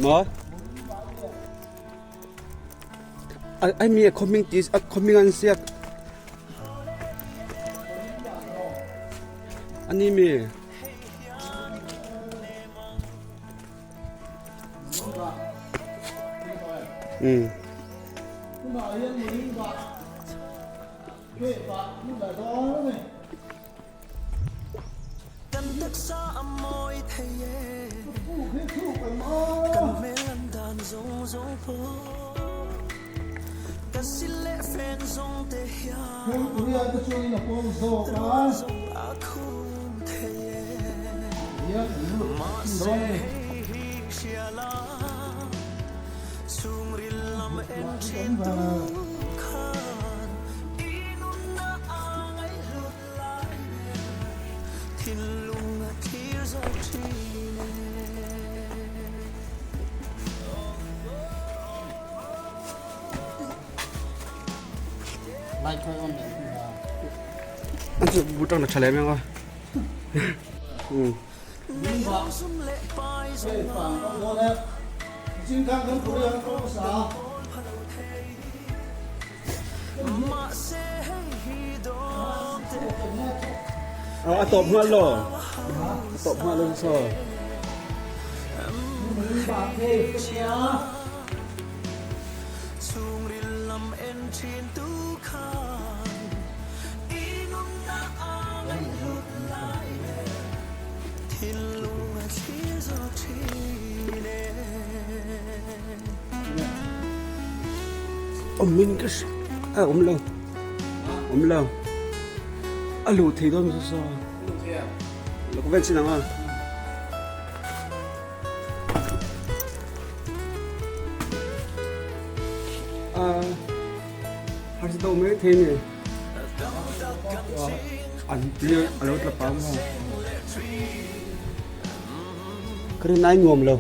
Maw? Ai mi a khawming ti a khawming an siak. Ani mi. Um. An chu butang na tha le meng a. A tawp nghal lo. A tawp nghal lo so. Awm in ka hria a awm lo awm lo a luh thei dawn sa sa lo ka ven chin ang a. Harsa deuh mai thei a ni. An tir a lo tla pang a. Ka rin ai nuam lo.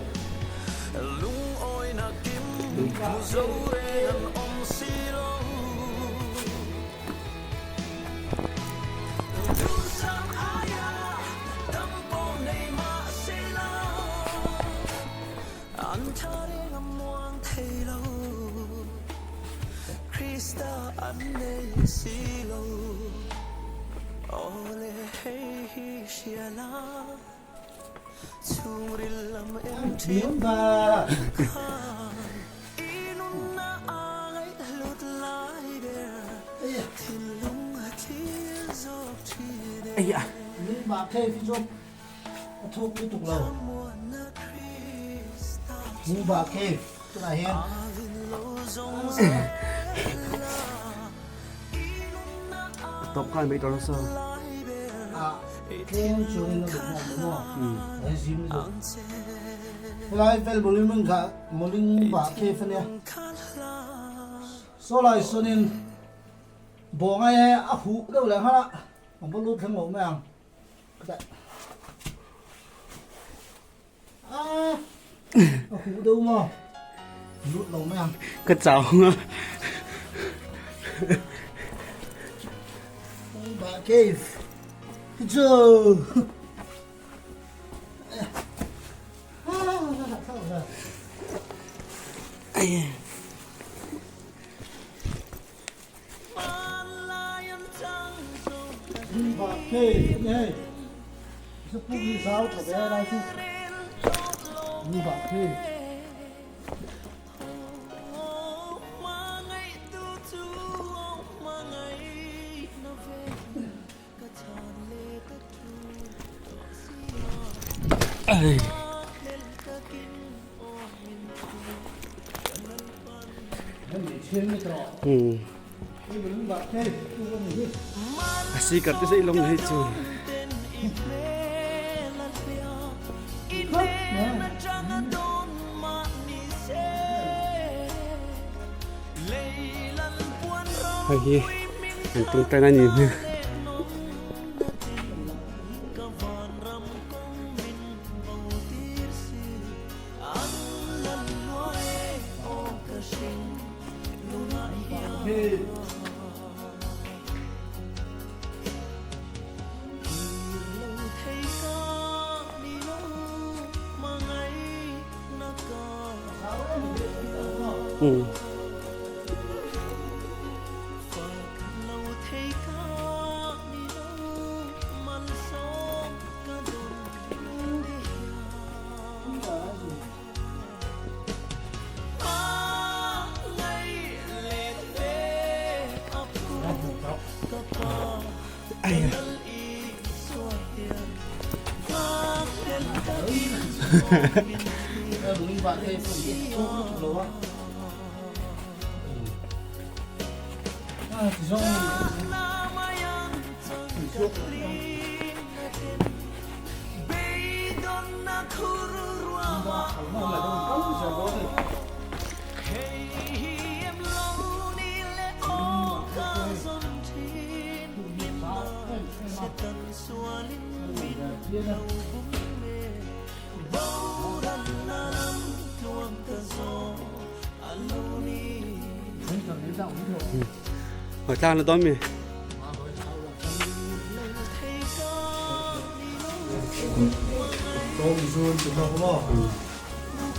Tawp khan mai tawh lo saw. Helai vel muling kha muling bah cave ania saw lai sawnin bawngai he a huh deuh leh nghal a an va lut thleng lo mai ang. A huh deuh maw? Lut lo mai ang. Ka chau a. Ba cave. Hi chu. Ai. Ai. A sikar te sei long hei chu. Hei hi an tung tan a ni hmel. Um. Hỏi tlang là đón mi.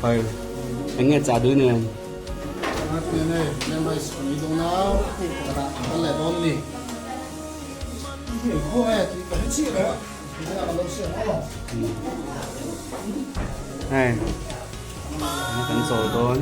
Hỏi anh nghe trả đứa này. Hei kan chawl dawn.